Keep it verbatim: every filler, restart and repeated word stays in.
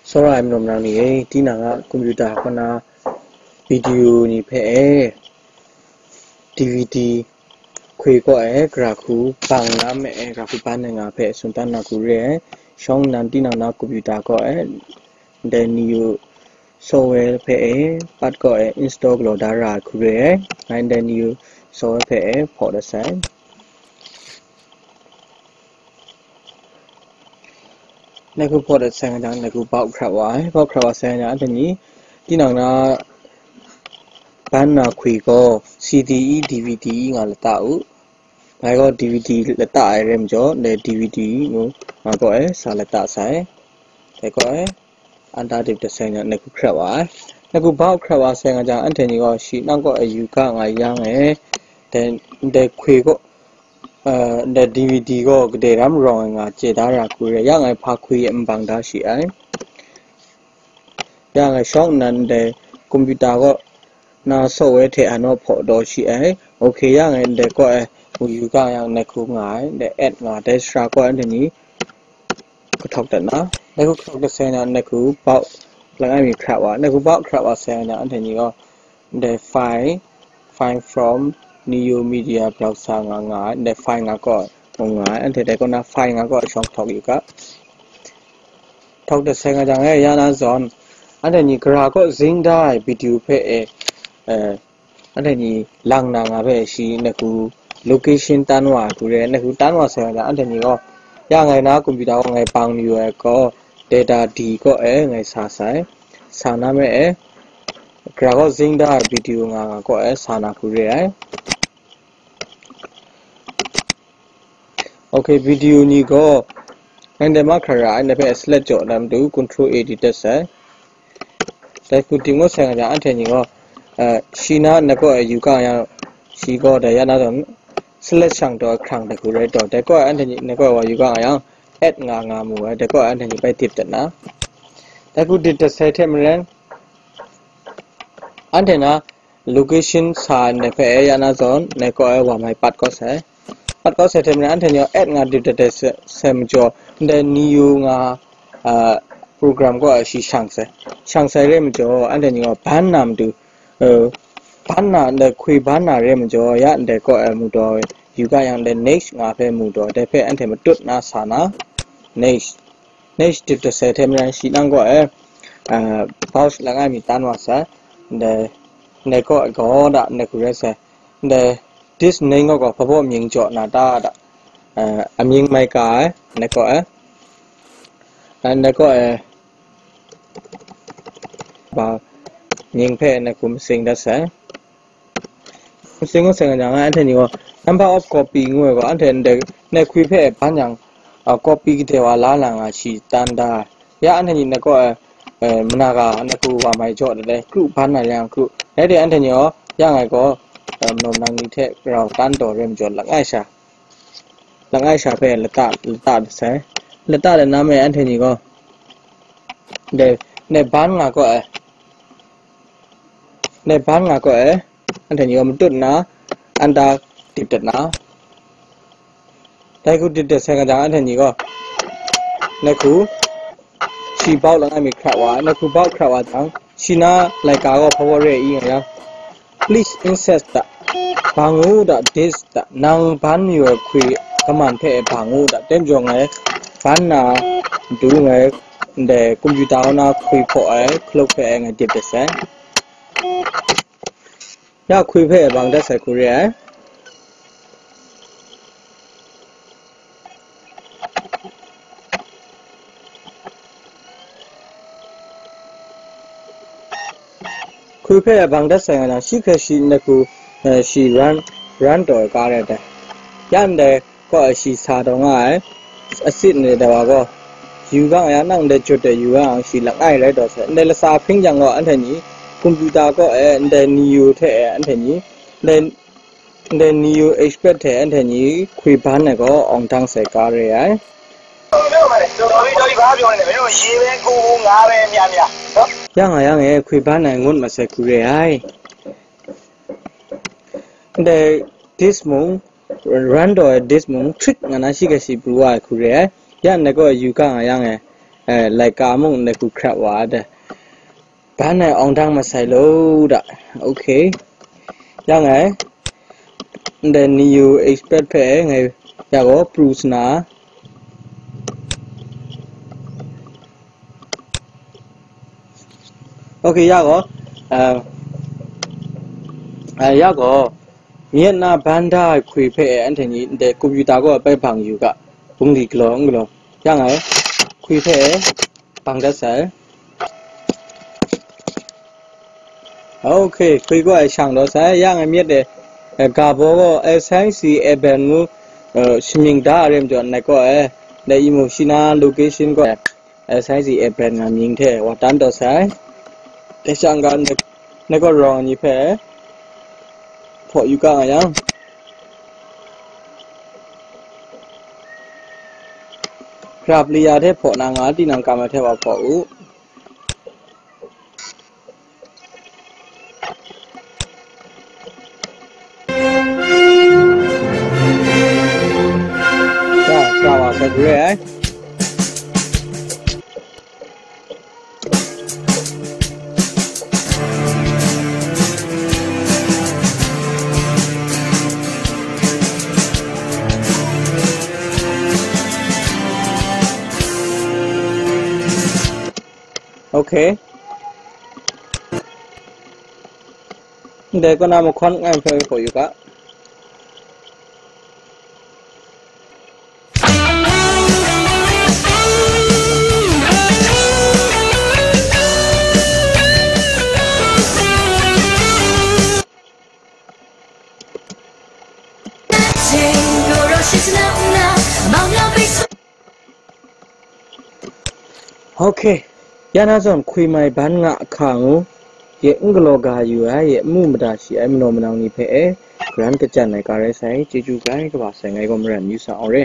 Tsawra ai manaw mara ni e, tinang a computer kaw na video ni hpe e, D V D hkwi kaw e, gara hku bang na me e, gara hku ban ai nga hpe tsun tan na hku re ai. Shawng nnan tinang na computer kaw e, ndai Neo software hpe e, pat kaw e, install galaw da ra ai hku re ai. Ngai ndai Neo software hpe e, hpaw dat sai. Nai hku hpaw dat sai nga jang, nai hku bau hkrat wa ai. Bau hkrat wa sai nga jang, anhte ni tinang na ban na hkwi gaw, C D i, D V D i nga lata u. Ngai gaw D V D lata ai rai majaw, dai D V D mung nga gaw e sa lata sai. Dai gaw e, anta dip dat sai nga jang, nai hku hkrat wa ai. Nai hku bau hkrat wa sai nga jang, anhte ni gaw shi nang kaw e yu ga nga yang e, dai, dai hkwi gaw, eh, dai D V D gaw gade ram rawng ai nga chye da ra hku re, ya ngai hpa hkwi e n bang da shi ai. Ya ngai shawng nnan dai computer gaw na software hte hanaw hpaw daw shi ai. Ok, ya ngai ndai kaw e yu ga yang nai hku nga ai, ndai add nga, dai sara kaw anhte ni kahtawk dat na, nai hku kahtawk dat sai na, nai hku bau langai mi hkrat wa, nai hku bau hkrat wa sai na, anhte ni gaw, ndai file, find from Neo Media Browser nga nga ai, ndai file nga kaw, nga ai, anhte dai kaw na file nga kaw shawng htawk yu ga. Htawk dat sai nga jang e, ya na zawn, anhte ni gara kaw zing da ai video hpe e, eh, anhte ni lang na nga hpe shi nai hku location tan wa ai hku re, nai hku tan wa sai nga jang, anhte ni gaw, ya ngai na computer kaw ngai bang mayu ai gaw, data D kaw e ngai sa sai, sa na me e, gara kaw zing da ai video nga nga kaw e sa na hku re ai. Ok, video ni gaw, ngai ndai mahkra ra ai, ndai hpe select jaw na matu, control A di dat sai. Dai hku tim ngut sai nga jang, anhte ni gaw, eh, shi na nai kaw e yu ga yang, shi gaw dai ya na zawn, select shang taw hkrang dai hku rai taw, dai kaw e anhte ni nai kaw e wa yu ga nga yang, add nga nga mu ai, dai kaw e anhte ni bai dip dat na. Dai hku dip dat sai hte maren, anhte na location sa ai ndai hpe e ya na zawn, nai kaw e wa mai pat kawt sai. Pat kawt sai hte maren, anhte ni gaw add nga dip dat ai sai, sai majaw, ndai Neo nga, ah, program kaw e shi shang sai. Shang sai re majaw, anhte ni gaw ban na matu, eh, ban na, ndai hkwi ban na re majaw, ya ndai kaw e mu daw, yu ga yang ndai next nga hpe mu daw, dai hpe anhte matut na sa na, next. Next dip dat sai hte maren shi nang kaw e, ah, browse langai mi tan wa sai. Ndai, ndai kaw e gaw da, ndai hku rai sai. Ndai, this name kaw gaw hpa baw mying jaw na ta da. Ah, amying mai ka ai, ndai kaw e. Ah, ndai kaw e, ba, mying hpe ndai hku masing dat sai. Masing ngut sai nga jang, anhte ni gaw, number of copy ngu ai gaw, anhte ndai, ndai hkwi hpe ban yang, a, copy gade wa la na nga shi tan da ai. Ya anhte ni nai kaw e, eh, mana ga nai hku wa mai jaw dat ai, kru ban na yang kru. Rai de, anhte ni gaw, ya ngai gaw, eh, manaw manang ni hte rau tan taw re majaw, langai sha, langai sha hpe lata, lata dat sai. Lata dat na me anhte ni gaw, ndai, ndai ban nga kaw e, ndai ban nga kaw e, anhte ni gaw matut nna, anta dip dat na. Dai hku dip dat sai nga jang, anhte ni gaw, nai hku, shi bau langai mi hkrat wa, nai hku bau hkrat wa jang, shi na laika gaw hpa baw re i nga yang, please insert da, bang u da, this da, nang ban mayu ai hkwi kaman hpe bang u da, tem jaw ngai, ban na du ngai, ndai computer kaw na hkwi hpaw ai, hkaluk hpe ngai dip dat sai. Ya hkwi hpe bang dat sai hku re ai. Hkwi hpe bang dat sai nga jang, shi hkre shi ndat hku, eh, shi run, run taw ai ka rai dai. Ya ndai kaw e shi sa taw nga ai, asit ndai wa gaw, yu ga nga yang, nang ndai jut de yu ga yang, shi langai rai taw sai. Ndai lasa hpring jang gaw, anhte ni, computer kaw e, ndai Neo hte e, anhte ni, ndai, ndai Neo Express hte anhte ni hkwi ban ai gaw, awng dang sai ka re ai. တော်ပြီ တော်ပြီ ဘာပြောနေလဲ မင်းတို့ ရေပဲ ကိုကို ငါပဲ မြားမြား နော် ရငါရငယ် ခွေပန်းနိုင် ငုံ့မစဲ ကူရဲ အိုင် Ndai this mung, run daw ai this mung, trick nga na shi ga shi pru wa ai hku re ai. Ya ndai kaw e yu ga nga yang e, eh, laika mung ndai hku hkrap wa ai dai. Ban ai awng dang masai lo da. Okay. Yang ai, ndai Neo Express hpe ngai ya gaw pru sa na. Okay, ya gaw, uh, uh, ya gaw, myit na ban da ai hkwi hpe anhte ni ndai computer kaw bai bang yu ga, bungli galaw n galaw, yang ai, hkwi hpe bang dat sai. Okay, hkwi gaw ai shang daw sai, yang ai myit de, eh, ga baw gaw S I C Urban ngu, eh, shamying da ai rim jaw nai kaw ai, dai emotional location gaw, S I C Urban nga mying hte wa tan daw sai. Dai shang ga, nai kaw rawng ni hpe hpaw yu ga nga yang, grab liya hte hpaw na nga, tinang kam ai hte wa hpaw u. Sa, sa wa sa gre ai. Okay. Ndai kaw na mahkawn ngai hpe hpaw yu ga. Okay, ya na zawn hkwi mai ban nga hka ngu, ye n galaw ga yu ai, ye n mu mada shi ai manaw manang ni hpe e, garan kachyan ai ka rai sai, chyeju bai kaba sai, ngai gaw maran yu sa awng re.